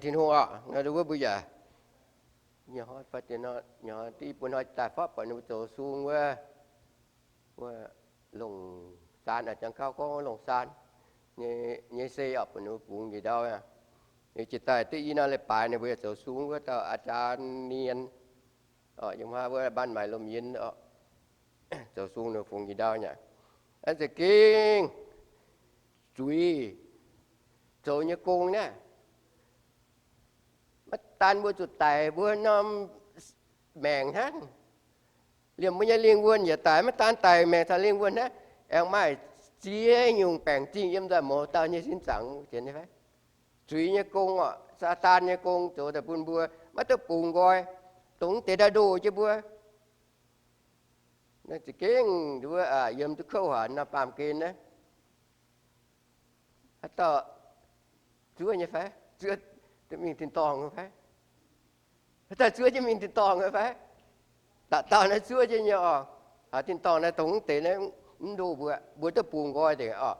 Tin-Hungh oc, nor wuov mbuo yaac, div bun hnoi daaih fopv buatc ninh mbuo zoux sung wuov, wuov longc saan, jangx gauh gorngv wuov longc saan nyei se oc, buatc ninh mbuo bungx njiec ndau. Liuz jiex daaih div i nor leiz-baaix ninh mbuo yaac zoux sung wuov dauh aa jaan nien, yiem wuov Mbaan Maaic Lomh Yien oc, zoux sung ninh bungx njiec ndau nyei. Za'gengh zuiz zoux nyei gong naaiv, maiv daan mbuo zuqc daic mbuo norm maengc hnangv, liemh mbuo nyei lingh wuonh yaac daic. Maiv daan daic maengc caux lingh wuonh hnangv, aengx maaih ziex nyungc baengc zingh yiem nzauh mouz dauh nyei sin zaangc. Zuiz nyei gong oc, Saadaan nyei gong zoux daaih bun mbuo maiv duqv bungx nqoi, dongh deix daaih ndoh jienv mbuo. Za'gengh nduov yiem duqv kouv haic nor, baamh gen naaiv, haaix dauh zuov nyei fai? Zuov duqv mingh tin-dorngh fai? Haaix dauh zuov jienv mingh tin-dorngh fai? Dauh dauh naaiv zuov jienv nyei oc. Tin-dorngh naaiv dongh mv deix naaiv mv ndoh mbuo, mbuo duqv bungx nqoi deix oc.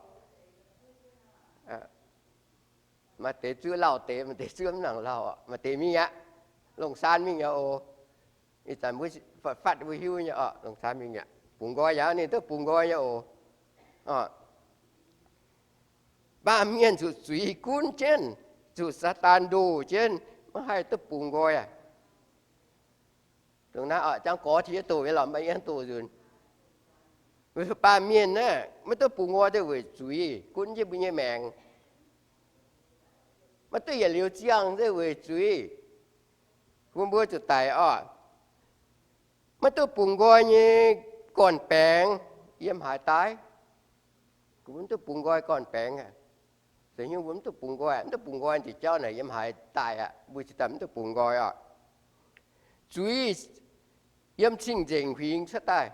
Maaih deix zuov lauh deix, maaih deix zuov mv nangc lauh, maaih deix mingh aqv, longc saan mingh aqv oc. Ih zanc mbuo fatv fatv mbuo hiuv nyei oc, longc saan mingh aqv, bungx nqoi yaac ninh duqv bungx nqoi nyei oc. Baamh mienh zuqc zuiz gunv jienv, zuqc Saadaan ndoh jienv, maiv haih duqv bungx nqoi aqv. Dongh naaiv oc, jangx gorx tiex doqc nyei lorqc, maiv yiem doqc nzunc. Baamh mienh naaiv maiv duqv bungx nqoi se weic zuiz gunv jienv mbuo nyei maengc. Maiv duqv yietc liuz ziangh se weic zuiz, bun mbuo zuqc daic oc. Maiv duqv bungx nqoi nyei gorn-baengx yiem haaix daaih? Mbuo mv duqv bungx nqoi gorn-baengx. Se hiuv mbuo mv duqv bungx nqoi, mv duqv bungx nqoi njiec jauv naaic yiem haaix daaih aqv? Mbuo cingx daaih mv duqv bungx nqoi oc. Zuiz yiem cing-nzengc huingx cuotv daaih.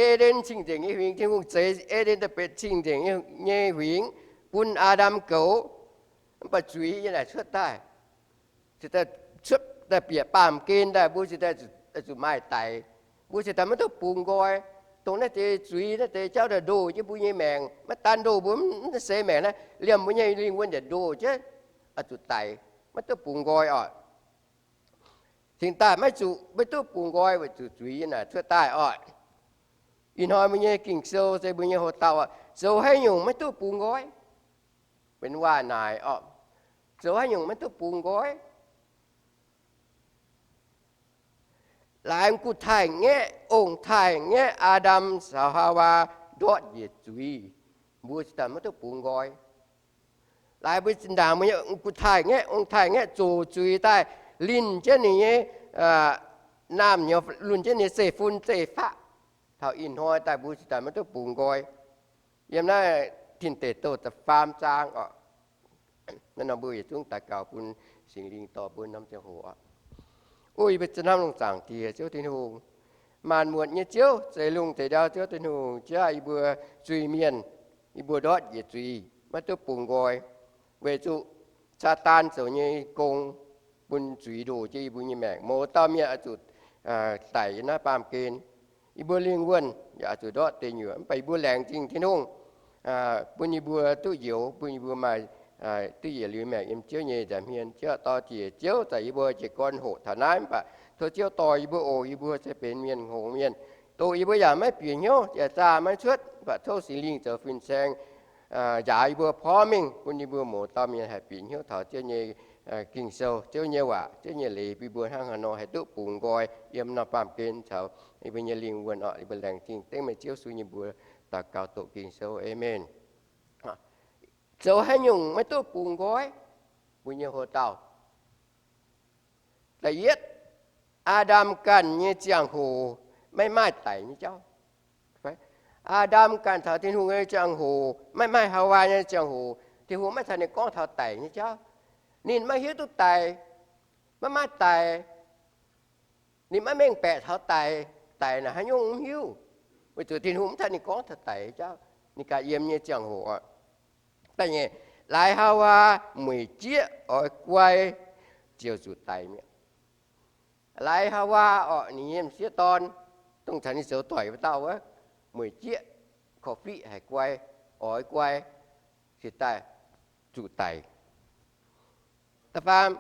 E^nden cing-nzengc nyei huingx, Tin-Hungh zeix E^nden daaih benx cing-nzengc nyei huingx bun Aa^ndam goux. Mv baac zuiz yiem naaic cuotv daaih, cingx daaih cuotv daaih bieqc baamh gen daaih, mbuo cingx daaih zuqc maaih daic. Mbuo cingx daaih maiv duqv bungx nqoi. Dongh naaiv deix zuiz naaiv deix jauv daaih ndoh jienv mbuo nyei maengc. Maiv daan ndoh mbuo mv seix maengc naaiv, liemh mbuo nyei lingh wuonh yaac ndoh jienv, zuqc daic, maiv duqv bungx nqoi oc. Cingx daaih maiv zuqc, maiv duqv bungx nqoi weic zuqc zuiz yiem naaic cuotv daaih oc. Ih hnoi mbuo nyei Ging-Sou se mbuo nyei hoc-dauh, zoux haaix nyungc maiv duqv bungx nqoi? Benx waac naaic oc, zoux haaix nyungc maiv duqv bungx nqoi? Laaix guh taaih ngaeqv, ong-taaih ngaeqv, Aa^ndam caux Haawaa ndortv njiec zuiz, mbuo cingx daaih maiv duqv bungx nqoi. Laaix mbuo zinh ndaangc mbuo nyei guh taaih ngaeqv, ong-taaih ngaeqv zoux zuiz daaih, linh jienv ninh nyei naamh nyouz, linh jienv ninh nyei zeiv-fun zeiv-faqv. Taux ih hnoi daaih mbuo cingx daaih maiv duqv bungx nqoi. Yiem naaiv Tin Deic Douh da'faam zaang oc. Naaiv nor mbuo yietc zungv daux gaux bun Singx Lingh dorh mbuo norm ziangh hoc oc. O yie mbuo za'hnamv lungh zaangc Diex Ziouv Tin-Hungh, maanc muotc nyei Ziouv, zeix lungh zeix ndau Ziouv Tin-Hungh, jaav yie mbuo zuiz-mienh, yie mbuo ndortv njiec zuiz maiv duqv bungx nqoi, weic zuqc Saadaan zoux nyei gong bun zuiz ndoh jienv yie mbuo nyei maengc. Mouz dauh mienh oix zuqc daic yiem naaiv baamh gen. Yie mbuo lingh wuonh yaac oix zuqc ndortv deic nyuoqc, mv baac yie mbuo laengz zingh Tin-Hungh bun yie mbuo duqv njoux, bun yie mbuo maaih duqv yietc liuz maengc yiem Ziouv nyei nza'hmien. Ziouv dorh jiex Ziouv zaqc yie mbuo jiez gorn hoqc taux naaiv, mv baac tov Ziouv dorh yie mbuo oc. Yie mbuo se benx mienh hngongx mienh, doqc yie mbuo yaac maiv bieqc hnyouv, yaac zaah maiv cuotv, mv baac tov Singx Lingh zoux fin-saeng njaaux yie mbuo porv mengh, bun yie mbuo mouz dauh mienh haih bieqc hnyouv taux Ziouv nyei Ging-Sou, Ziouv nyei waac, Ziouv nyei leiz, bun yie mbuo hnangv haaix nor haih duqv bungx nqoi yiem norm baamh gen caux yie mbuo nyei lingh wuonh oc. Yie mbuo laengz zingh dengv meih Ziouv Yesu nyei mbuox daux gaux doqc Ging-Sou. Aamen. Zoux haaix nyungc maiv duqv bungx nqoi? Mbuo nyei hoc-dauh, da'yietv, Aa^ndam ganh nyei ziangh hoc maiv maaih daic nyei jauv. Aa^ndam ganh taux Tin-Hungh nyei ziangh hoc, maiv maaih Haawaa nyei ziangh hoc, Tin-Hungh maiv caux ninh gorngv taux daic nyei jauv. Ninh maiv hiuv duqv daic, maiv maaih daic. Ninh maiv mengh baeqc taux daic. Daic naaic haaix nyungc mv hiuv, weic zuqc Tin-Hungh mv caux ninh gorngv taux daic nyei jauv. Ninh ganh yiem nyei ziangh hoc oc. Da'nyeic, laaix Haawaa mueic jieqv oix guai ziouc zuqc daic mi'aqv. Laaix Haawaa orqc, ninh nyei m'sieqv dorn, dongh caux ninh zoux doic wuov dauh wuov, mueic jieqv, korv-fiqv haic guai, oix guai, cingx daaih zuqc daic. Da'faam,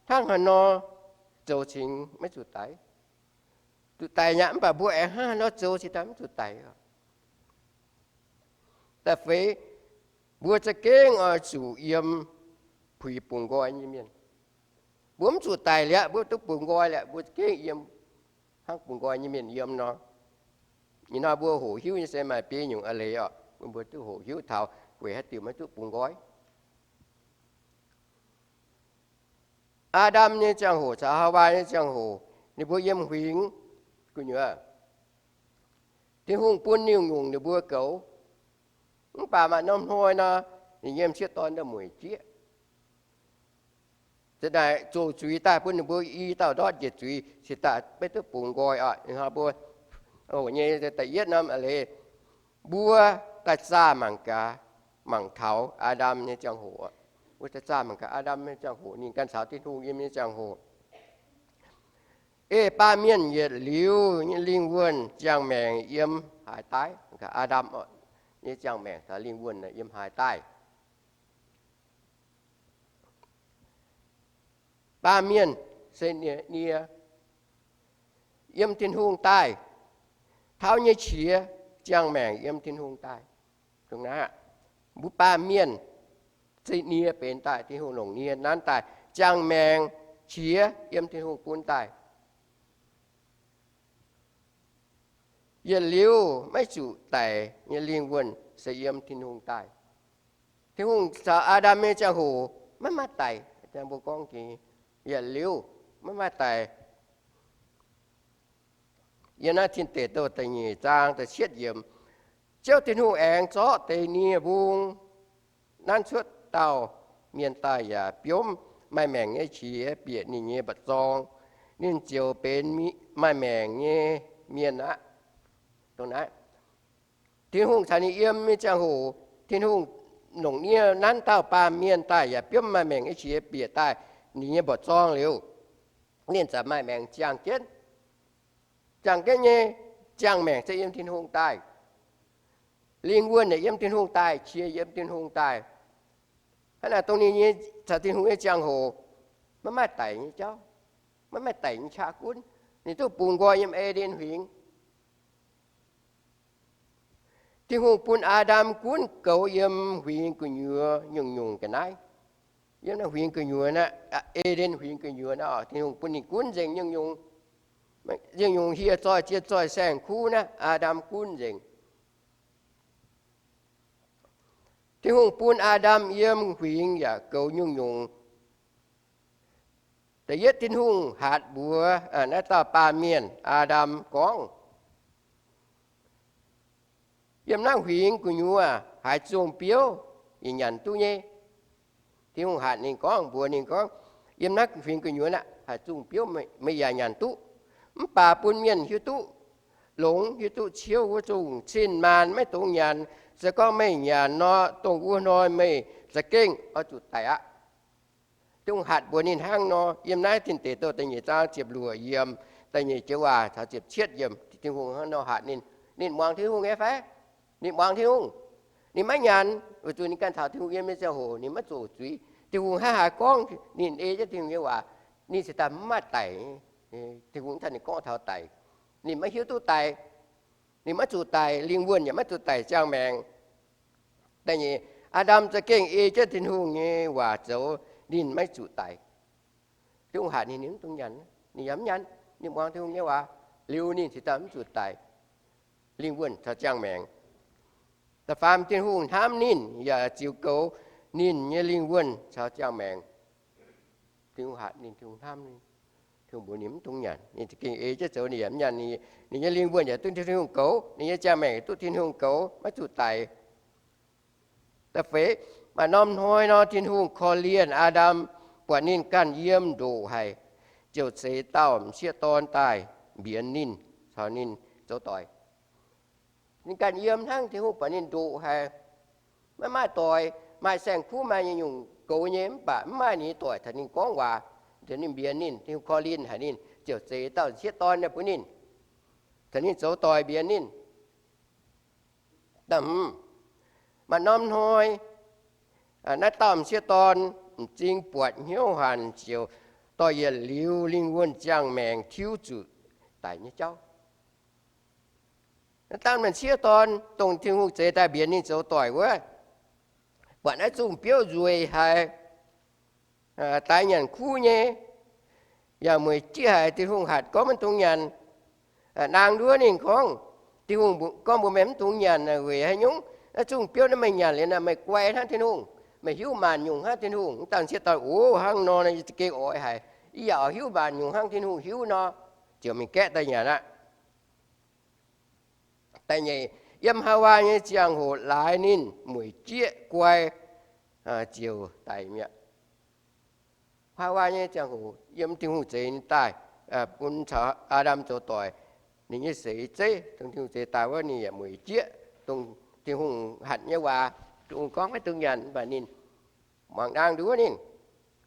hnangv haaix nor zoux cingx maiv zuqc daic? Zuqc daic nyei, mv baac mbuo aengx hnangv haaix nor zoux cingx daaih mv zuqc daic? Da'feix, mbuo za'gengh oix zuqc yiem puix bungx nqoi nyei mienh. Mbuo mv zuqc daic liuz, mbuo duqv bungx nqoi liuz, mbuo za'gengh yiem hnangv bungx nqoi nyei mienh yiem nor. Ih hnoi mbuo hoqc hiuv nyei se maaih biei nyungc a'leiz oc, bun mbuo duqv hoqc hiuv taux weic haaix diuc maiv duqv bungx nqoi. Aa^ndam nyei ziangh hoc caux Haawaa nyei ziangh hoc, ninh mbuo yiem huingx gu'nyuoz. Tin-Hungh bun nyungc-nyungc ninh mbuo goux. Mv baac maaih norm hnoi nor, ninh nyei m'sieqv dorn daaih mueic jieqv. Za'naaic zoqc zuiz daaih bun ninh mbuo i dauh ndortv njiec zuiz, cingx daaih maiv duqv bungx nqoi oc. Ih hnoi mbuo hoqc nyei da'yietv norm a'leiz, mbuo daaih zaah mangc gaax, mangc taux Aa^ndam nyei ziangh hoc. Mbuo daaih zaah mangc gaax Aa^ndam nyei ziangh hoc, ninh ganh caux Tin-Hungh yiem nyei ziangh hoc. Ei baamh mienh yietc liuz nyei lingh wuonh ziangh maengc yiem haaix daaih? Aa^ndam nyei ziangh maengc caux lingh wuonh yiem haaix daaih? Baamh mienh se nie, nie yiem Tin-Hungh daaih. Tauv nyei qiex ziangh maengc yiem Tin-Hungh daaih. Dongh naaiv, mbuo baamh mienh se nie benx daaih, Tin-Hungh longc nie nanv daaih. Ziangh maengc qiex yiem Tin-Hungh bun daaih. Yietc liuz maiv zuqc daic nyei lingh wuonh se yiem Tin-Hungh daaih. Tin-Hungh caux Aa^ndam nyei ziangh hoc maiv maaih daic. Mbuo gorngv yietc liuz maiv maaih daic. Yiem naaiv Tin Deic Douh da'nyeic zaang da'cietv yiemc, Ziouv Tin-Hungh aengx zorqv deix nie mbung nanv cuotv dauh mienh daaih yaac biomv maaih maengc nyei qiex bieqc ninh nyei mba'zorng. Ninh ziouc benx maaih maengc nyei mienh aqv. Dongh naaiv, Tin-Hungh caux ninh yiem nyei ziangh hoc, Tin-Hungh longc nie nanv dauh baamh mienh daaih yaac biomv maaih maengc nyei qiex bieqc daaih ninh nyei mba'zorng liuz, ninh ziouc maaih maengc ziangh jienv. Ziangh jienv nyei ziangh maengc se yiem Tin-Hungh daaih. Lingh wuonh yaac yiem Tin-Hungh daaih, qiex yiem Tin-Hungh daaih. Hnangv naaic dongh ninh nyei caux Tin-Hungh nyei ziangh hoc, maiv maaih daic nyei jauv, maiv maaih daic nyei qaqv gunv. Ninh duqv bungx nqoi yiem E^nden Huingx. Tin-Hungh bun Aa^ndam gunv goux yiem huingx gu'nyuoz nyungc-nyungc ga'naaiv. Yiem naaiv huingx gu'nyuoz naaiv, E^nden Huingx gu'nyuoz naaiv, Tin-Hungh bun ninh gunv nzengc nyungc-nyungc, nyungc-nyungc hieh zoih jien zoih saeng-kuv naaiv, Aa^ndam gunv nzengc. Tin-Hungh bun Aa^ndam yiem huingx yaac goux nyungc-nyungc. Da'yietv Tin-Hungh hatc mbuox naaiv dauh baamh mienh Aa^ndam gorngv, yiem naaiv huingx gu'nyuoz haaix zungh biouv yaac nyanc duqv nyei. Tin-Hungh hatc ninh gorngv, mbuox ninh gorngv, yiem naaiv huingx gu'nyuoz naaiv haaix zungh biouv meih yaac nyanc duqv. Mv baac bun mienh hiuv duqv longx, hiuv duqv ciouv wuov zungh cin-maanc maiv dungx nyanc. Se gorngv meih nyanc nor, dongh wuov hnoi meih za'gengh oix zuqc daic aqv. Tin-Hungh hatc mbuox ninh hnangv nor. Yiem naaiv Tin Deic Douh da'nyeic zaang ziepc luoqc yiemc, da'nyeic joux waac caux ziepc cietv yiemc, Tin-Hungh hnangv nor hatc ninh. Ninh muangx Tin-Hungh nyei fai? Ninh muangx Tin-Hungh. Ninh maiv nyanc, weic zuqc ninh ganh caux Tin-Hungh yiem nyei ziangh hoc ninh maiv zoqc zuiz. Tin-Hungh hnangv haaix gorngv, ninh ei jienv Tin-Hungh nyei waac, ninh cingx daaih mv maaih daic. Tin-Hungh caux ninh gorngv taux daic, ninh maiv hiuv duqv daic. Ninh maiv zuqc daic, lingh wuonh yaac maiv zuqc daic ziangh maengc. Da'nyeic, Aa^ndam za'gengh ei jienv Tin-Hungh nyei waac zoux, ninh maiv zuqc daic. Tin-Hungh hatc ninh, ninh mv dungx nyanc, ninh yaac mv nyanc. Ninh muangx Tin-Hungh nyei waac liuz, ninh cingx daaih mv zuqc daic, lingh wuonh caux ziangh maengc. Da'faam, Tin-Hungh hnamv ninh yaac ziux goux ninh nyei lingh wuonh caux ziangh maengc. Tin-Hungh hatc ninh, Tin-Hungh hnamv ninh. Tin-Hungh mbuox ninh mv dungx nyanc. Ninh za'gengh ei jienv zoux, ninh yaac mv nyanc. Ninh nyei lingh wuonh yaac duqv Tin-Hungh goux, ninh nyei ziangh maengc yaac duqv Tin-Hungh goux, maiv zuqc daic. Da'feix, maaih norm hnoi nor, Tin-Hungh korv-lienh Aa^ndam, buatc ninh ganh yiem ndoqc haic, ziouc zeix dauh m'sieqv dorn daaih mbienx ninh, caux ninh zoux doic. Ninh ganh yiem hnangv, Tin-Hungh buatc ninh ndoqc haic, maiv maaih doic, maaih saeng-kuv, maaih nyei nyungc goux nyei, mv baac mv maaih ninh nyei doic caux ninh gorngv waac, ziouc ninh mbienx ninh. Tin-Hungh korv-lienh haic ninh, ziouc zeix dauh m'sieqv dorn bun ninh, caux ninh zoux doic mbienx ninh. Maaih norm hnoi, naaiv dauh m'sieqv dorn m'zing buatc hnyouv hanc ziouc dorh yietc liuz lingh wuonh ziangh maengc tiuv zuqc daic nyei jauv. Dangh maaih sieqv dorn, dongh Tin-Hungh zeix daaih mbienx ninh zoux doic wuov, buatc naaiv zungh biouv nzueic haic, daix nyanc kuv nyei, yaac mueic jieqv haic. Tin-Hungh hatc gorngv maiv dungx nyanc. Naang nduov ninh gorngv, Tin-Hungh gorngv mbuox meih mv dungx nyanc weic haaix nyungc? Naaiv zungh biouv naaiv meih nyanc liuz naaic, meih guai hnangv Tin-Hungh, meih hiuv maanc nyungc hnangv Tin-Hungh. Dangh sieqv dorn, Oc, hnangv nor, yie za'gengh oix haic. Yie yaac hiuv maanc nyungc hnangv Tin-Hungh hiuv nor. Ziouc mingh gaeqv daaih nyanc aqv. Da'nyeic, yiem Haawaa nyei ziangh hoc laaix ninh mueic jieqv guai, ziouc daic mi'aqv. Haawaa nyei ziangh hoc yiem Tin-Hungh zeix ninh daaih, bun caux Aa^ndam zoux doic, ninh nyei seix zeiv, dongh Tin-Hungh zeix daaih wuov, ninh yaac mueic jieqv dongh Tin-Hungh hatc nyei waac. Tin-Hungh gorngv maiv dungx nyanc, mv baac ninh muangx naang nduov ninh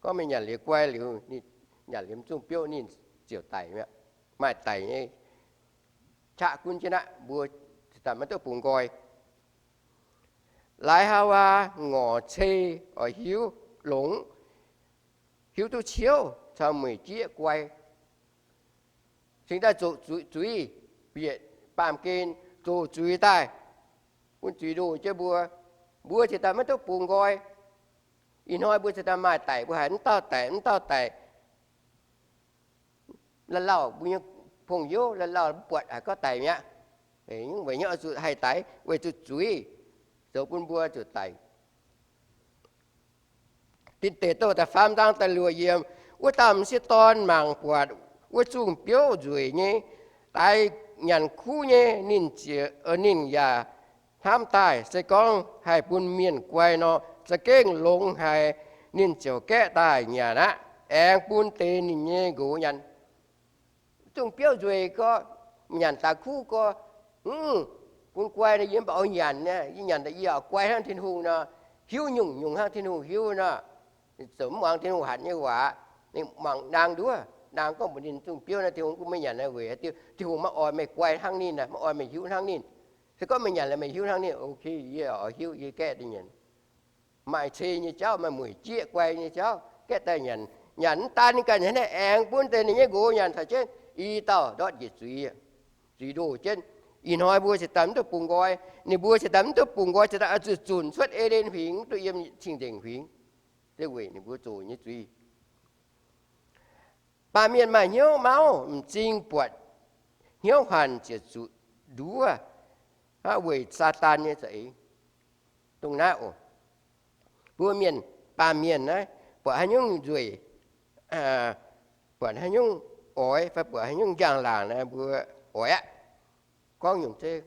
gorngv, meih nyanc liuz guai liuz, ninh nyanc liuz zungh biouv ninh ziouc daic mi'aqv. Maaih daic nyei qaqv gunv jienv aqv, mbuo ziouc daaih maiv duqv bungx nqoi. Laaix Haawaa ngorc cei oix hiuv longx, hiuv duqv ciouv caux mueic jieqv guai, cingx daaih zoqc zuiz, bieqc baamh gen zoqc zuiz daaih, bun zuiz ndoh jienv mbuo, mbuo ziouc daaih maiv duqv bungx nqoi. Ih hnoi mbuo ziouc daaih maaih daic, mbuo haiz mv dauh daic, mv dauh daic. Lauh lauh mbuo nyei pong-youv lauh lauh mv buatc haiz gorngv daic mi'aqv. Weic hnyouv zuqc haih daix, weic zuqc zuiz zoux bun mbuo zuqc daic. Tin Deic Douh da'faam zaang da'luoqc yiemc, wuov dauh m'sieqv dorn mangc buatc wuov zungh biouv nzueic nyei, daix nyanc kuv nyei, ninh, ninh yaac hnamv daaih, se gorngv haih bun mienh guai nor, za'gengh longx haic. Ninh ziouc gaeqv daaih nyanc aqv, aengx bun deix ninh nyei nqox nyanc. Zungh biouv nzueic gorx, nyanc daaih kuv gorx, mv bun guai nor, yie mv baac oix nyanc, yie nyanc daaih yie oix guai hnangv Tin-Hungh nor, hiuv nyungc-nyungc hnangv Tin-Hungh hiuv nor, ziouc mv muangx Tin-Hungh hatc nyei waac. Ninh muangx naang nduov, naang gorngv mbuox ninh, zungh biouv naaiv Tin-Hungh bun meih nyanc naaiv weic haaix diuc? Tin-Hungh maiv oix meih guai hnangv ninh, maiv oix meih hiuv hnangv ninh. Se gorngv meih nyanc liuz meih hiuv hnangv ninh, ok, yie oix hiuv, yie gaeqv daaih nyanc. Maaih cei nyei jauv, maaih mueic jieqv guai nyei jauv, gaeqv daaih nyanc. Nyanc mv daan ninh ganh nyanc, aengx bun deix ninh nyei nqox nyanc caux jienv, i dauh ndortv njiec zuiz, zuiz ndoh jienv. Ih hnoi mbuo ziouc daaih mv duqv bungx nqoi. Ninh mbuo ziouc daaih mv duqv bungx nqoi, ziouc daaih oix zuqc zunc cuotv E^nden Huingx duqv yiem cing-nzengc huingx. Se weic ninh mbuo zoqc nyei zuiz. Baamh mienh maaih hnyouv mauv, m'zing buatc hnyouv hanc ziouc zuqc nduov, weic Saadaan nyei za'eix. Dongh naaiv oc, mbuo mienh, baamh mienh naaiv, buatc haaix nyungc nzueic, buatc haaix nyungc oix, fai buatc haaix nyungc njang-laangc naaiv, mbuo oix aqv. Gorngv nyungc zeiv,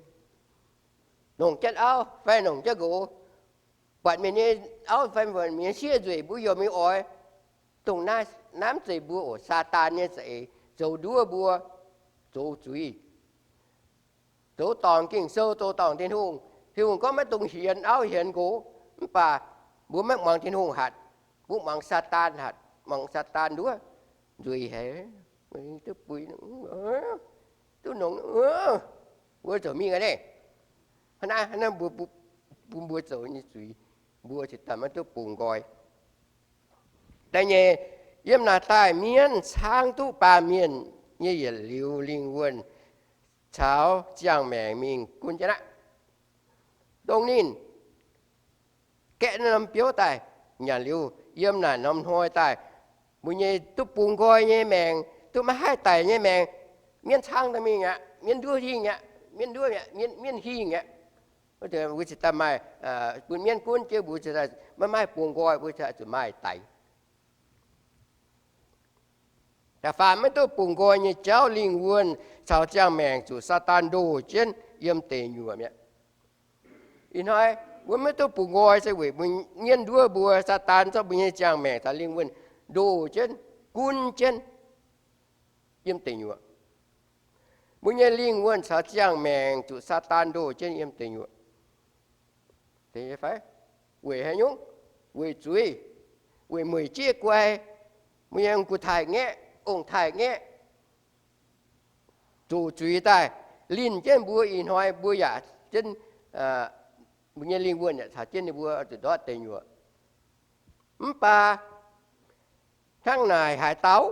nongc jienv auv fai nongc jienv nqox, buatc mienh nyei auv fai mienh nyei sieqv nzueic, mbuo yaac mingh oix. Dongh naaiv, naaiv mv zeiz mbuo oc. Saadaan nyei za'eix zoux nduov mbuo, zoux zuiz, zoux dorngc Ging-Sou, zoux dorngc Tin-Hungh. Tin-Hungh gorngv maiv dungx hienx auv hienx nqox, mv baac mbuo maiv muangx Tin-Hungh hatc, mbuo muangx Saadaan hatc, muangx Saadaan nduov, nzueic haic, duqv bui, duqv nongx, mbuo zoux mingh aqv. Hnangv naaiv, hnangv naaiv mbuo, bun mbuo zoux nyei zuiz, mbuo ziouc daaih maiv duqv bungx nqoi. Da'nyeic, yiem naaic daaih mienv caangv duqv baamh mienh nyei yietc liuz lingh wuonh caux ziangh maengc mingh gunv jienv aqv. Dongh ninh gaeqv naaiv norm biouv daaih nyanc liuz, yiem naaic norm hnoi daaih, mbuo nyei duqv bungx nqoi nyei maengc, duqv maiv haih daic nyei maengc, mienv caangv daaih mingh aqv, mienv nduov hingh aqv, mienv nduov mi'aqv, mienv hingh aqv. Mbuo ziouc daaih maaih, bun mienv gunv jienv, mbuo ziouc maiv maaih bungx nqoi, mbuo ziouc zuqc maaih daic. Da'faam, maiv duqv bungx nqoi nyei jauv, lingh wuonh caux ziangh maengc zuqc Saadaan ndoh jienv yiem deic nyuoqc mi'aqv. Ih hnoi mbuo maiv duqv bungx nqoi se weic mbuo mienv nduov mbuo, Saadaan zorqv mbuo nyei ziangh maengc caux lingh wuonh ndoh jienv, gunv jienv yiem deic nyuoqc. Mbuo nyei lingh wuonh caux ziangh maengc zuqc Saadaan ndoh jienv yiem deic nyuoqc. Weic haaix nyungc? Weic zuiz, weic mueic jieqv guai, mbuo nyei ong-gux taaih ngaeqv, ong-taaih ngaeqv, zuqc zuiz daaih linh jienv mbuo. Ih hnoi mbuo yaac jienv, mbuo nyei lingh wuonh yaac caux jienv ninh mbuo zuqc ndortv deic nyuoqc. Mv baac Hnangv naaic haaix dauh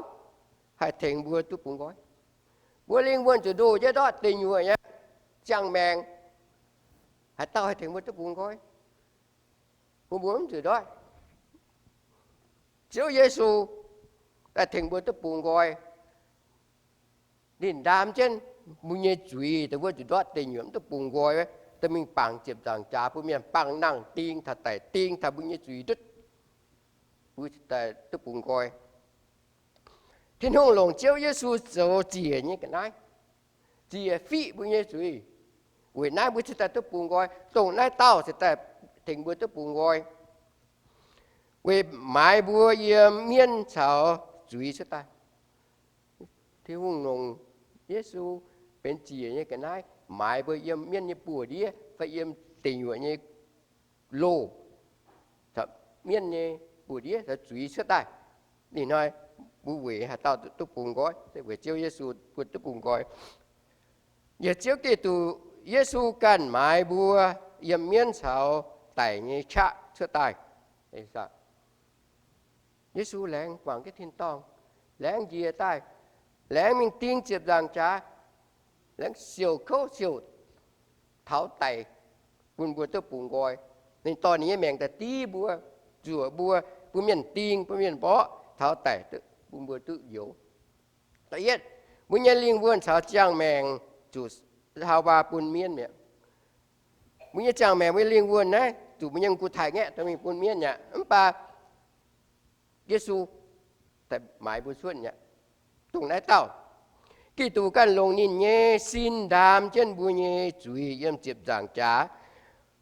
haih tengx mbuo duqv bungx nqoi? Mbuo lingh wuonh zuqc ndoh jienv ndortv deic nyuoqc nyei ziangh maengc, haaix dauh haih tengx mbuo duqv bungx nqoi? Bun mbuo mv zuqc ndortv. Ziouv Yesu daaih tengx mbuo duqv bungx nqoi. Ninh ndaam jienv mbuo nyei zuiz, dongh mbuo zuqc ndortv deic nyuoqc mv duqv bungx nqoi, daaih mingh bangc ziepc nzaangc jaax bun mienh, bangc nangh ding taux daic, ding taux mbuo nyei zuiz ndutv, mbuo daaih duqv bungx nqoi. Tin-Hungh longc Ziouv Yesu zoux ziec nyei ga'naaiv, ziec fiqv mbuo nyei zuiz. Weic naaiv mbuo cingx daaih duqv bungx nqoi. Dongh naaiv dauh cingx daaih tengx mbuo duqv bungx nqoi, weic maaiz mbuo yiem mienv caux zuiz cuotv daaih. Tin-Hungh longc Yesu benx ziec nyei ga'naaiv maaiz mbuo yiem mienv nyei buoz-ndiev fai yiem deic nyuoqc nyei loh, mienv nyei buoz-ndiev caux zuiz cuotv daaih. Ih hnoi mbuo weic haaix dauh duqv bungx nqoi? Se weic Ziouv Yesu mbuo duqv bungx nqoi. Yie Ziouv Giduc Yesu ganh maaiz mbuo yiem mienv caux daic nyei qaqv cuotv daaih. Yesu laengz guangc jienv tin-dorngh, laengz njiec daaih, laengz mingh ding ziepc nzaangc jaax, laengz siouc kouv siouc taux daic, bun mbuo duqv bungx nqoi. Ninh dorh ninh nyei maengc daaih div mbuo, zuoqc mbuo, bun mienh ding, bun mienh mborqv, taux daic, bun mbuo duqv njoux. Da'yietv, mbuo nyei lingh wuonh caux ziangh maengc zuqc hau baa bun mienv mi'aqv. Mbuo nyei ziangh maengc, mbuo nyei lingh wuonh naaiv zuqc mbuo nyei m'gux taaih ngaeqv dorh mingh bun mienv mi'aqv. Mv baac Yesu maaiz mbuo cuotv mi'aqv. Dongh naaiv dauh, Giduc ganh longc ninh nyei sin ndaam jienv mbuo nyei zuiz yiem ziepc nzaangc jaax,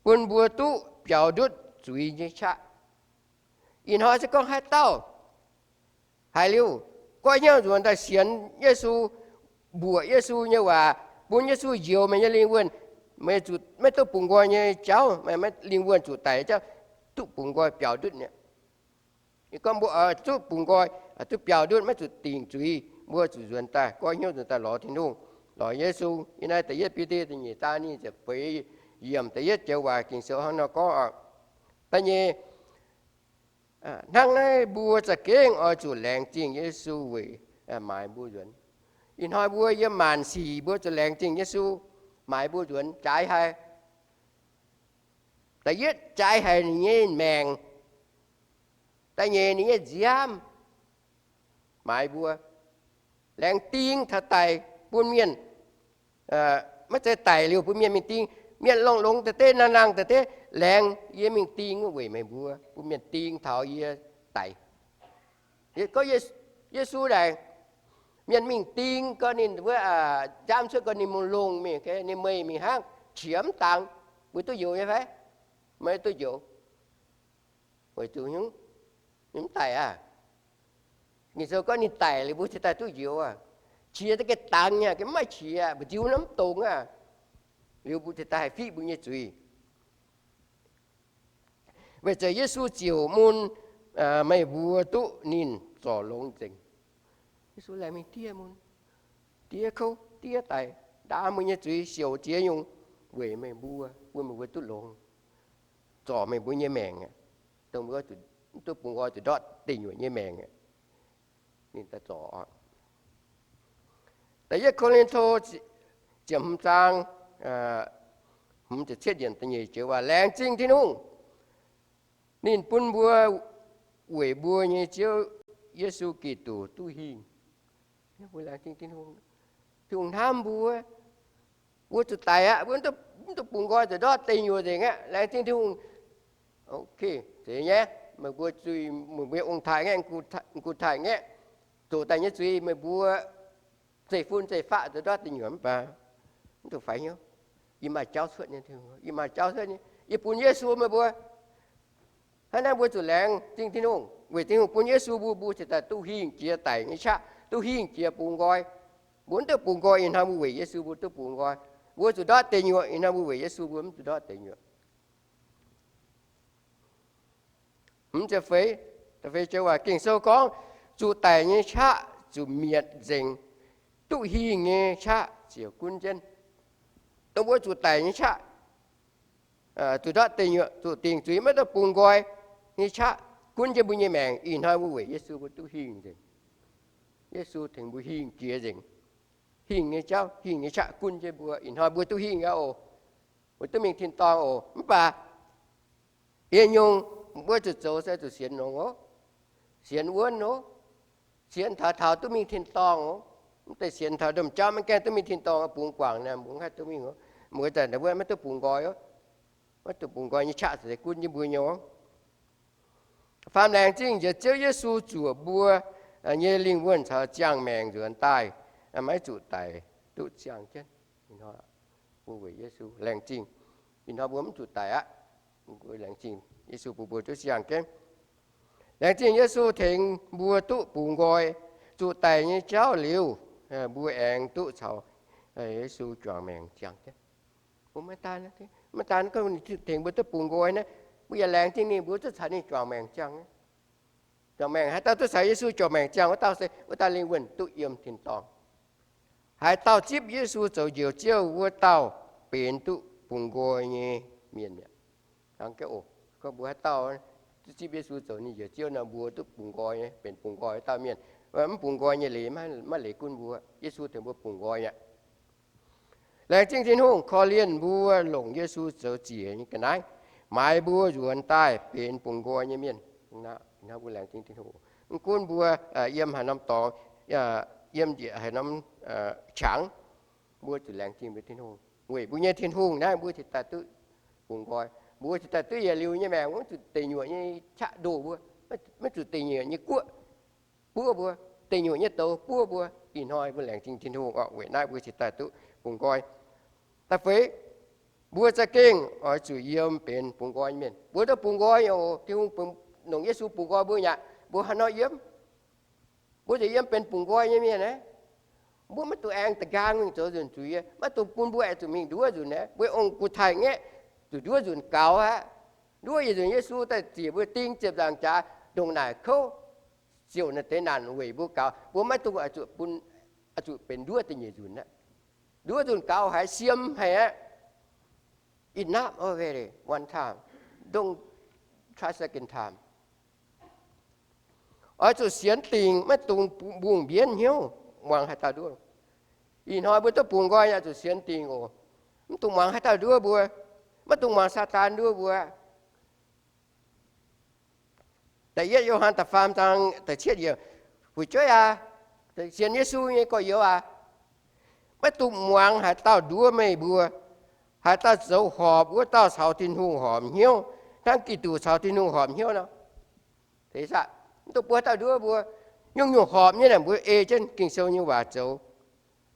bun mbuo duqv biaux ndutv zuiz nyei qaqv. Ih hnoi se gorngv haaix dauh haiz liuz, goiv hnyouv nzuonx daaih sienx Yesu, mbuoqc Yesu nyei waac, bun Yesu njoux meih nyei lingh wuonh, meih zuqc maiv duqv bungx nqoi nyei jauv, meih lingh wuonh zuqc daic jauv, duqv bungx nqoi biaux ndutv mi'aqv. Gorngv mbuo oix duqv bungx nqoi, duqv biaux ndutv, maiv zuqc dingc zuiz, mbuo zuqc nzuonx daaih goiv hnyouv nzuonx daaih lorz Tin-Hungh, lorz Yesu. Ih naaiv da'yietv Bide da'nyeic zaang nyic ziepc feix yiemc da'yietv joux waac Ging-Sou hnangv nor gorngv oc. Da'nyeic, hnangv naaiv mbuo za'gengh oix zuqc laengz zingh Yesu weic maaiz mbuo nzuonx. Ih hnoi mbuo yiem maanc sic mbuo zuqc laengz zingh Yesu maaiz mbuo nzuonx. Jaaix haic. Da'yietv, jaaix haic ninh nyei maengc. Da'nyeic, ninh nyei nziaamv maaiz mbuo. Laengz ding taux daic bun mienh, maiv zeiz daic liuz bun mienh mingh ding. Mienh longx-longx deix deix, nangh nangh deix deix, laengz yie mingh ding weic meih mbuo, bun mienh ding taux yie daic. Gorngv Yesu naaic, mienh mingh ding, gorngv ninh wuov nziaamv cuotv, gorngv ninh longx mingh, ninh meih mingh hnangv, qiex mv dangx, mbuo duqv njoux nyei fai? Maiv duqv njoux. Weic zuqc ninh mv daic aqv. Ging-Sou gorngv ninh daic liuz mbuo cingx daaih duqv njoux aqv. Qiex da'gengh dangx nyei, gengh mv maaih qiex, mba'nziu nor mv dongz aqv. Liuz mbuo cingx daaih haih fiqv mbuo nyei zuiz. Weic zuqc Yesu ziouc mun meih mbuo duqv ninh zorc longx nzengc. Yesu laengz mingh diev mun, diev kouv, diev daic, ndaam mbuo nyei zuiz, siouc ziex nyungc weic meih mbuo, bun meih mbuo duqv longx, zorc meih mbuo nyei maengc, dongh mbuo duqv bungx nqoi zuqc ndortv deic nyuoqc nyei maengc. Ninh daaih zorc. Da'yietv Ko^lin^to ziepc hmz zaang, hmz ziepc cietv yiemc da'nyeic joux waac, laengz zingh Tin-Hungh, ninh bun mbuo weic mbuo nyei Ziouv Yesu Giduc duqv hingh. Mbuo laengz zingh Tin-Hungh. Tin-Hungh hnamv mbuo. Mbuo zuqc daic aqv, mbuo mv duqv bungx nqoi zuqc ndortv deic nyuoqc nzengc aqv. Laengz zingh Tin-Hungh. Ok, zeiz nyei. Meih mbuo zuiz, meih mbuo ong-taaix ngaeqv, gu taaix ngaeqv, zoqc daaih nyei zuiz, meih mbuo zeiv-fun zeiv-faqv zuqc ndortv deic nyuoqc mv baac mv zuqc faix hnyouv. Yie maaih jauv cuotv nyei, yie maaih jauv cuotv nyei, yie bun Yesu meih mbuo. Hnangv naaiv mbuo zuqc laengz zingh Tin-Hungh, weic Tin-Hungh bun Yesu mbuo, mbuo cingx daaih duqv hingh jiex daic nyei qaqv, duqv hingh jiex bungx nqoi. Mbuo mv duqv bungx nqoi, ih hnoi mbuo weic Yesu mbuo duqv bungx nqoi. Mbuo zuqc ndortv deic nyuoqc, ih hnoi mbuo weic Yesu mbuo mv zuqc ndortv deic nyuoqc. Hmz ziepc feix, da'feix joux waac Ging-Sou gorngv, zuqc daic nyei qaqv zuqc mietc nzengc, duqv hingh nyei qaqv ziouc gunv jienv. Dongh mbuo zuqc daic nyei qaqv, zuqc ndortv deic nyuoqc, zuqc dingc zuiz, maiv duqv bungx nqoi nyei qaqv, gunv jienv mbuo nyei maengc. Ih hnoi mbuo weic Yesu mbuo duqv hingh nzengc. Yesu tengx mbuo hingh jiex nzengc. Hingh nyei jauv, hingh nyei qaqv gunv jienv mbuo. Ih hnoi mbuo duqv hingh aqv oc. Mbuo duqv mingh tin-dorngh oc. Mv baac yietc nyungc mbuo zuqc zoux se zuqc sienx longx oc, sienx wuonv oc, sienx taux taux duqv mingh tin-dorngh oc. Mv deix sienx taux ndongc jauv maiv gaengh duqv mingh tin-dorngh, bungx guangc naaic mbuo mv haih duqv mingh oc. Mbuo daaih maiv duqv bungx nqoi oc. Maiv duqv bungx nqoi nyei qaqv se gunv jienv mbuo nyei oc. Faam, laengz zingh njiec Ziouv Yesu zuoqc mbuo nyei lingh wuonh caux ziangh maengc nzuonx daaih, maiv zuqc daic duqv ziangh jienv. Mbuo weic Yesu laengz zingh. Ih hnoi mbuo mv zuqc daic aqv. Mbuo laengz zingh Yesu bun mbuo duqv ziangh jienv. Laengz zingh Yesu tengx mbuo duqv bungx nqoi. Zuqc daic nyei jauv liuz, mbuo aengx duqv caux Yesu juangc maengc ziangh jienv. Mbuo maiv daan, maiv daan gorngv ninh tengx mbuo duqv bungx nqoi naaiv, mbuo yaac laengz zingh ninh, mbuo duqv caux ninh juangc maengc ziangh. Juangc maengc, haaix dauh duqv caux Yesu juangc maengc ziangh wuov dauh se wuov dauh lingh wuonh duqv yiem tin-dorngh. Haaix dauh zipv Yesu zoux Njoux Ziouv, wuov dauh benx duqv bungx nqoi nyei mienh mi'aqv. Gorngv mbuo haaix dauh duqv zipv Yesu zoux ninh Njoux Ziouv nor, mbuo duqv bungx nqoi nyei, benx bungx nqoi wuov dauh mienh. Mv bungx nqoi nyei leiz maiv leiz gunv mbuo. Yesu tengx mbuo bungx nqoi mi'aqv. Laengz zingh Tin-Hungh korv-lienh mbuo longc Yesu zoux ziec nyei ga'naaiv, maaiz mbuo nzuonx daaih benx bungx nqoi nyei mienh. Hnangv mbuo laengz zingh Tin-Hungh, mv gunv mbuo yiem haaix norm dorngx, yiem njiec haaix norm qangx, mbuo zuqc laengz zingh mbuo Tin-Hungh. Weic mbuo nyei Tin-Hungh naaiv mbuo cingx daaih duqv bungx nqoi. Mbuo cingx daaih duqv yietc liuz nyei maengc, maiv zuqc deic nyuoqc nyei qaqv ndoh mbuo, maiv zuqc deic nyuoqc nyei guoqv buov mbuo, deic nyuoqc nyei douz buov mbuo. Ih hnoi mbuo laengz zingh Tin-Hungh oc, weic naaiv mbuo cingx daaih duqv bungx nqoi. Da'feix, mbuo za'gengh oix zuqc yiem benx bungx nqoi nyei mienh. Mbuo duqv bungx nqoi oc. Tin-Hungh longc Yesu bungx nqoi mbuo mi'aqv. Mbuo haaix nor yiem? Mbuo zuqc yiem benx bungx nqoi nyei mienh aqv. Mbuo maiv dungx aengx da'nqaang mingh zoux nzunc zuiz, maiv dungx bun mbuo aengx zuqc mingh nduov nzunc aqv. Mbuo ong gu'taaih ngaeqv zuqc nduov nzunc gaux aqv. Nduov yietc nzunc Yesu daaih ziec mbuo ding ziepc nzaangc jaax ndongc naaic kouv, ziouc naaiv deix naanc weic mbuo gaux. Mbuo maiv dungx zuqc bun, zuqc benx nduov da'nyeic nzunc aqv. Nduov nzunc gaux haiz siem haic aqv. Enough already, one time. Don't try second time. Oix zuqc sienx dingc, maiv dungx mbungh mbienv hnyouv muangx haaix dauh nduov. Ih hnoi mbuo duqv bungx nqoi yaac zuqc sienx dingc oc. Mv dungx muangx haaix dauh nduov mbuo. Maiv dungx muangx Saadaan nduov mbuo. Da'yietv Yo^han da'faam zaang da'cietv yiemc, fu'jueiv aac, sienx Yesu nyei gorx-youz aac, maiv dungx muangx haaix dauh nduov meih mbuo. Haaix dauh zoux horpc, wuov dauh caux Tin-Hungh horpc hnyouv, hnangv Giduc caux Tin-Hungh horpc hnyouv nor. Mv dungx bun haaix dauh nduov mbuo. Nyungc-nyungc horpc nyei naaic mbuo ei jienv Ging-Sou nyei waac zoux.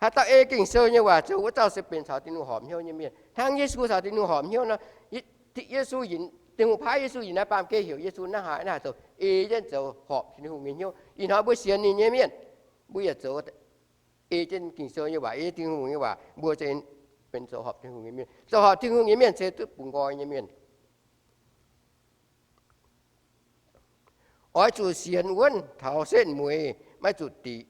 Haaix dauh ei Ging-Sou nyei waac zoux, wuov dauh se benx caux Tin-Hungh horpc hnyouv nyei mienh, hnangv Yesu caux Tin-Hungh horpc hnyouv nor. Yesu, Tin-Hungh paaiv Yesu yiem naaiv baamh gen heuc Yesu naaiv haaix naaiv haaix zoux, ei jienv zoux horpc Tin-Hungh nyei hnyouv. Ih hnoi mbuo sienx ninh nyei mienh, mbuo yaac zoux ei jienv Ging-Sou nyei waac, ei jienv Tin-Hungh nyei waac, mbuo se benx zoux horpc Tin-Hungh nyei mienh. Zoux horpc Tin-Hungh nyei mienh se duqv bungx nqoi nyei mienh. Oix zuqc sienx wuonv taux setv mueiz, maiv zuqc diqc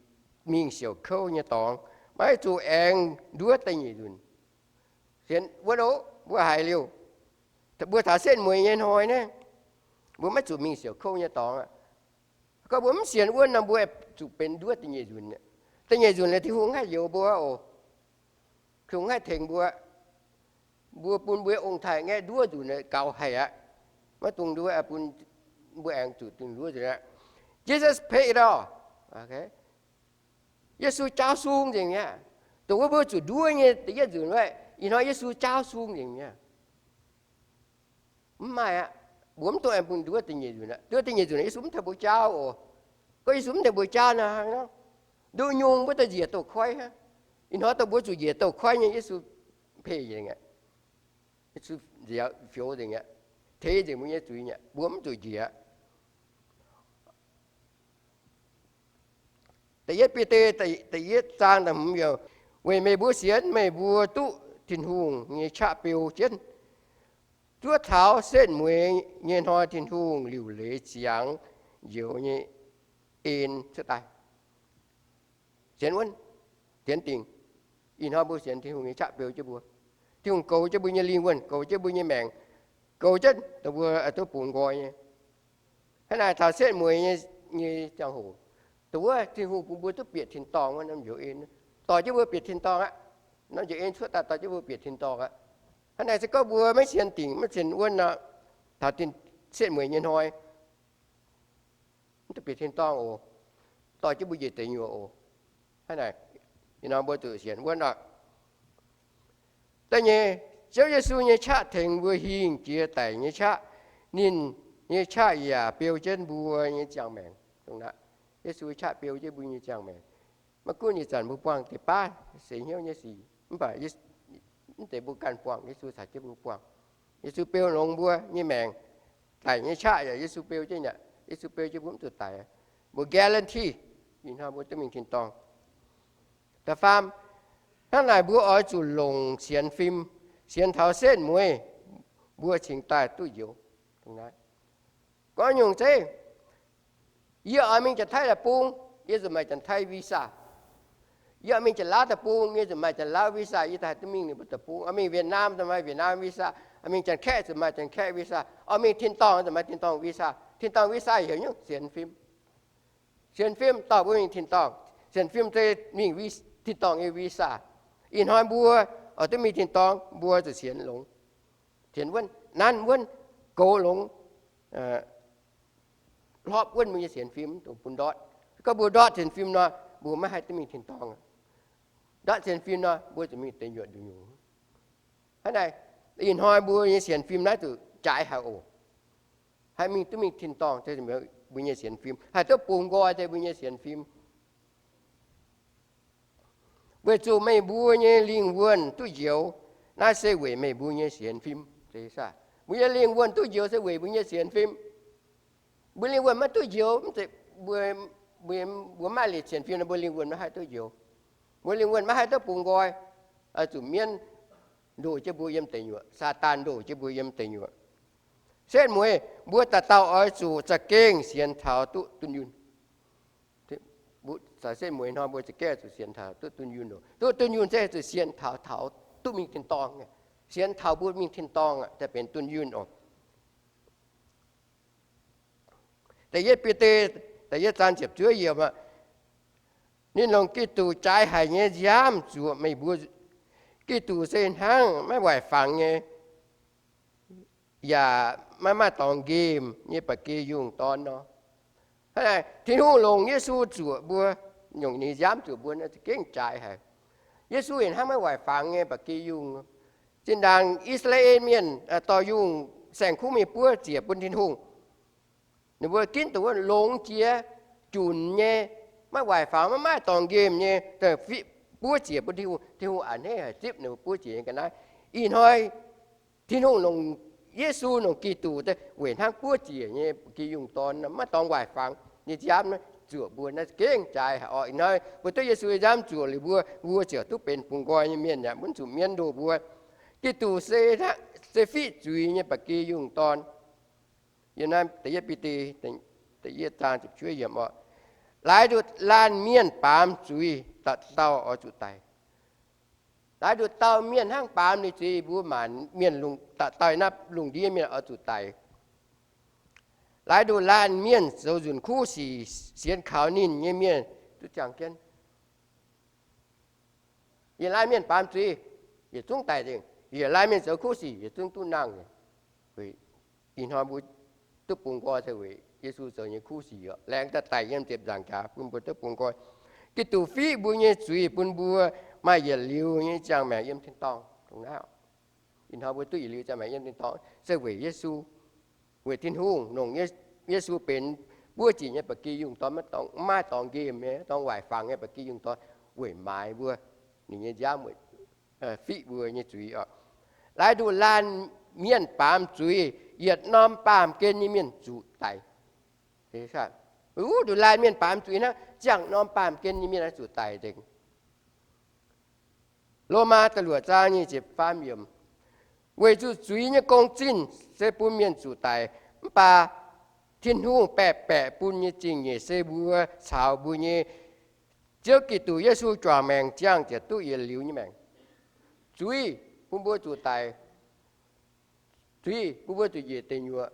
mingh siouc kouv nyei dorngx, maiv zuqc aengx nduov da'nyeic nzunc. Sienx wuonv oc, mbuo haiz liuz, mbuo taux setv mueiz nyei hnoi naaiv, mbuo maiv zuqc mingh siouc kouv nyei dorngx aqv. Gorngv mbuo mv sienx wuonv nor, mbuo zuqc benx nduov da'nyeic nzunc. Da'nyeic nzunc naaic Tin-Hungh haih youx mbuo oc. Tin-Hungh haih tengx mbuo. Mbuo bun mbuo ong-taaix ngaeqv nduov nzunc gaux haic aqv. Maiv dungx nduov bun mbuo aengx zuqc dingc nduov nzunc aqv. Jesus paid it all. Yesu jaauv sung nzengc mi'aqv. Dongh wuov mbuo zuqc nduov nyei da'yietv nzunc wuov, ih hnoi Yesu jaauv sung nzengc mi'aqv. Mv maaih aqv. Mbuo mv dungx aengx bun nduov da'nyeic nzunc aqv. Nduov da'nyeic nzunc Yesu mv tengx mbuo jaauv oc. Gorngv Yesu mv tengx mbuo jaauv nor, nduqc nyungc mbuo daaih njiec douz-koiv hnangv. Ih hnoi dongh mbuo zuqc njiec douz-koiv nyei, Yesu paid nzengc aqv. Yesu nziaaux fioux nzengc aqv. Teix nzengc mbuo nyei zuiz mi'aqv. Mbuo mv zuqc njiec aqv. Da'yietv Bide da'yietv zaang da'hmz yiemc, weic meih mbuo sienx meih mbuo duqv Tin-Hungh nyei qaqv beu jienv, zuov taux setv mueiz nyei hnoi Tin-Hungh liuc leiz ziangx njoux nyei en cuotv daaih. Sienx wuonv, sienx dingc. Ih hnoi mbuo sienx Tin-Hungh nyei qaqv beu jienv mbuo. Tin-Hungh goux jienv mbuo nyei lingh wuonh, goux jienv mbuo nyei maengc, goux jienv dongh mbuo duqv bungx nqoi nyei. Hnangv naaic taux setv mueiz nyei, nyei ziangh hoc, dongh wuov Tin-Hungh bun mbuo duqv bieqc tin-dorngh wuov norm njoux en, dorh jienv mbuo bieqc tin-dorngh aqv. Norm njoux en cuotv daaih dorh jienv mbuo bieqc tin-dorngh aqv. Hnangv naaic se gorngv mbuo maiv sienx dingc, maiv sienx wuonv nor, taux setv mueiz nyei hnoi, mv duqv bieqc tin-dorngh oc, dorh jienv mbuo njiec deic nyuoqc oc. Hnangv naaic, ih hnoi mbuo zuqc sienx wuonv oc. Da'nyeic, Ziouv Yesu nyei qaqv tengx mbuo hingh jiex daic nyei qaqv. Ninh nyei qaqv yaac beu jienv mbuo nyei ziangh maengc. Dongh naaiv, Yesu qaqv beu jienv mbuo nyei ziangh maengc. Maiv gunv ih zanc mbuo buangh deix baav seix hnyouv nyei sic, mv baac mv deix mbuo ganh buangh, Yesu caux jienv mbuo buangh. Yesu beu longx mbuo nyei maengc. Daic nyei qaqv yaac Yesu beu jienv aqv. Yesu beu jienv mbuo mv zuqc daic. Mbuo guarantee ih hnoi mbuo duqv mingh tin-dorngh. Da'faam, hnangv naaic mbuo oix zuqc longc sienx fim, sienx taux setv mueiz, mbuo cingx daaih duqv njoux. Gorngv nyungc zeiv, yie oix mingh Janx-Taiv deic-bung, yie zuqc maaih Janx-Taiv visa. Yie oix mingh Janx-Laauv deic-bung, yie zuqc maaih Janx-Laauv visa, yie daaih duqv mingh ninh mbuo deic-bung. Oix mingh Việt Nam, zuqc maaih Việt Nam visa. Oix mingh Janx-Kaeqv, zuqc maaih Janx-Kaeqv visa. Oix mingh tin-dorngh, zuqc maaih tin-dorngh visa. Tin-dorngh visa heuc nyungc sienx fim. Sienx fim dorh mbuo mingh tin-dorngh. Sienx fim se mingh tin-dorngh nyei visa. Ih hnoi mbuo oix duqv mingh tin-dorngh, mbuo zuqc sienx longx, sienx wuonv, nanv wuonv, goux longx, hlopv wuonv mbuo nyei sienx fim dongh bun ndortv. Gorngv mbuo ndortv sienx fim nor, mbuo maiv haih duqv mingh tin-dorngh. Ndortv sienx fim nor, mbuo zuqc mingh deic nyuoqc nduqc nyungc. Hnangv naaic, ih hnoi mbuo nyei sienx fim naaiv zuqc jaaix haic oc. Haih mingh duqv mingh tin-dorngh, mbuo nyei sienx fim haih duqv bungx nqoi, mbuo nyei sienx fim. Weic zuqc meih mbuo nyei lingh wuonh duqv njoux, naaiv se weic meih mbuo nyei sienx fim. Mbuo nyei lingh wuonh duqv njoux se weic mbuo nyei sienx fim. Mbuo lingh wuonh maiv duqv njoux, mbuo, mbuo maiv leiz sienx fim nor, mbuo lingh wuonh maiv haih duqv njoux. Mbuo lingh wuonh maiv haih duqv bungx nqoi, zuqc mienv ndoh jienv mbuo yiem deic nyuoqc, Saadaan ndoh jienv mbuo yiem deic nyuoqc. Setv mueiz mbuo dauh dauh oix zuqc za'gengh sienx taux duqv dunh yunh. Setv mueiz hnoi mbuo za'gengh zuqc sienx taux duqv dunh yunh oc. Duqv dunh yunh se zuqc sienx taux, taux duqv mingh tin-dorngh. Sienx taux mbuo mingh tin-dorngh daaih benx dunh yunh oc. Da'yietv Bide, da'yietv zaang ziepc juov yiemc, ninh longc Giduc jaaix haic nyei nziaamv zuoqc meih mbuo. Giduc se hnangv maiv waaic fangx nyei, yaac maiv maaih dorngx nqemh nyei ba'gi yungh dorn nor. Hnangv naaic, Tin-Hungh longc Yesu zuoqc mbuo, longc ninh nziaamv zuoqc mbuo, za'gengh jaaix haic. Yesu hnangv maiv waaic fangx nyei ba'gi yungh. Zinh ndaangc I^saa^laa^en Mienh dorh yungh saeng-kuv mingh buov ziec bun Tin-Hungh. Ninh mbuo ginv dongh wuov longx jiex, junc nyei, maiv waaic fangx, maiv maaih dorngx nqemh nyei, fiqv buov ziec bun Tin-Hungh. Tin-Hungh a'hneiv haic zipv ninh mbuo buov ziec nyei ga'naaiv. Ih hnoi Tin-Hungh longc Yesu, longc Giduc weic hnangv buov ziec nyei ba'gi yungh dorn, maiv dorngx waaic fangx nyei nziaamv zuoqc mbuo naaiv gengh jaaix haic oc. Ih hnoi mbuo duqv Yesu nyei nziaamv zuoqc liuz mbuo, mbuo ziouc duqv benx bungx nqoi nyei mienh aqv, maiv zuqc mienv ndoh mbuo. Giduc se, se fiqv zuiz nyei ba'gi yungh dorn. Yiem naaiv da'yietv Bide da'yietv zaang ziepc juov yiemc oc. Laaix nduqc laanh mienh baamz zuiz, dauh dauh oix zuqc daic. Laaix nduqc dauh mienh hnangv baamz ninh zuiz, mbuo maanc mienh lungh, dauh dauh naaiv lungh ndiev mienh oix zuqc daic. Laaix nduqc laanh mienh zoux nzunc kuv sic sienx kaux ninh nyei mienh duqv ziangh jienv. Yietc laanh mienh baamz zuiz, yietc zungv daic nzengc. Yietc laanh mienh zoux kuv sic, yietc zungv duqv nangh. Ih hnoi mbuo duqv bungx nqoi se weic Yesu zoux nyei kuv sic oc. Laengz daaih daic yiem ziepc nzaangc jaax bun mbuo duqv bungx nqoi. Giduc fiqv mbuo nyei zuiz bun mbuo maaih yietc liuz nyei ziangh maengc yiem tin-dorngh. Dongh naaiv, ih hnoi mbuo duqv yietc liuz ziangh maengc yiem tin-dorngh se weic Yesu, weic Tin-Hungh longc Yesu benx buov ziec nyei ba'gi yungh dorn, maiv dorngx, maiv maaih dorngx nqemh nyei, dorngx waaic fangx nyei ba'gi yungh dorn weic maaiz mbuo ninh nyei nziaamv, fiqv mbuo nyei zuiz oc. Laaix nduqc laanh mienh baamz zuiz, yietc norm baamh gen nyei mienh zuqc daic. Wuov nduqc laanh mienh baamz zuiz hnangv, ziangh norm baamh gen nyei mienh zuqc daic nzengc. Lomaa da'luoqc zaang nyic ziepc faam yiemc. Weic zuqc zuiz nyei gong-zinh se bun mienh zuqc daic, mv baac Tin-Hungh baeqc baeqc bun nyei zingh nyeic se mbuo caux mbuo nyei Ziouv Giduc Yesu juangc maengc ziangh ziouc duqv yietc liuz nyei maengc. Zuiz bun mbuo zuqc daic. Zuiz bun mbuo zuqc njiec deic nyuoqc.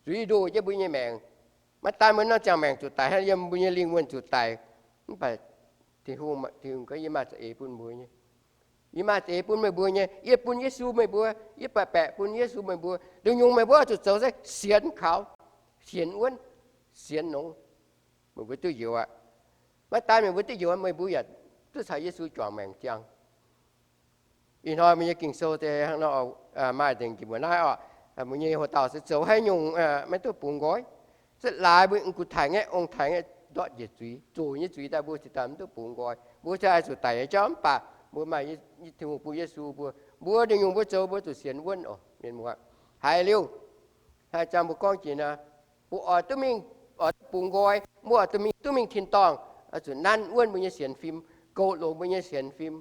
Zuiz ndoh jienv mbuo nyei maengc. Maiv daan mbuo norm ziangh maengc zuqc daic, hnangv yiem mbuo nyei lingh wuonh zuqc daic, mv baac Tin-Hungh, Tin-Hungh gorngv, Yie maaih za'eix bun mbuo nyei. Yie maaih za'eix bun meih mbuo nyei. Yie bun Yesu meih mbuo. Yie baeqc baeqc bun Yesu meih mbuo. Nduqc nyungc meih mbuo oix zuqc zoux se sienx kaux, sienx wuonv, sienx nongx, meih mbuo duqv njoux aqv. Maiv daan meih mbuo duqv njoux, meih mbuo yaac duqv caux Yesu juangc maengc ziangh. Ih hnoi mbuo nyei Ging-Sou se hnangv nor, maaih nzengc jiex mbuo naaiv oc. Mbuo nyei hoc dauh se zoux haaix nyungc maiv duqv bungx nqoi. Za'gengh laaix mbuo guh taaix nyei, ong-taaix nyei, ndortv njiec zuiz, zoqc nyei zuiz daaih mbuo ziouc daaih mv duqv bungx nqoi. Mbuo ziouc haih zuqc daic nyei jauv mv baac mbuo maaih Tin-Hungh bun Yesu mbuo. Mbuo nduqc nyungc mbuo zoux mbuo zuqc sienx wuonv oc, mienh muoz. Haiz liuz, haaix zanc mbuo gorngv jiex naaic, mbuo oix duqv mingh, oix duqv bungx nqoi, mbuo oix duqv mingh, duqv mingh tin-dorngh, zuqc nanv wuonv mbuo nyei sienx fim, goux longx mbuo nyei sienx fim,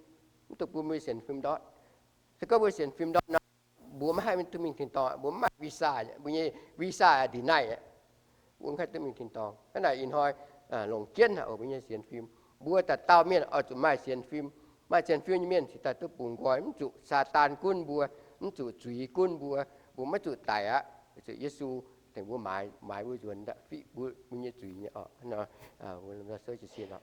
mv duqv bun mbuo nyei sienx fim ndortv. Se gorngv mbuo sienx fim ndortv nor, mbuo maiv haih duqv mingh tin-dorngh, mbuo mv maaih visa, mbuo nyei visa denied aqv. Mbuo mv haih duqv mingh tin-dorngh. Hnangv naaic ih hnoi longc jienv haic oc mbuo nyei sienx fim. Mbuo dauh dauh mienh oix zuqc maaih sienx fim. Maaih sienx fim nyei mienh cingx daaih duqv bungx nqoi, mv zuqc Saadaan gunv mbuo, mv zuqc zuiz gunv mbuo, mbuo maiv zuqc daic aqv. Zuqc Yesu tengx mbuo maaiz, maaiz mbuo nzuonx, fiqv mbuo nyei zuiz nyei oc.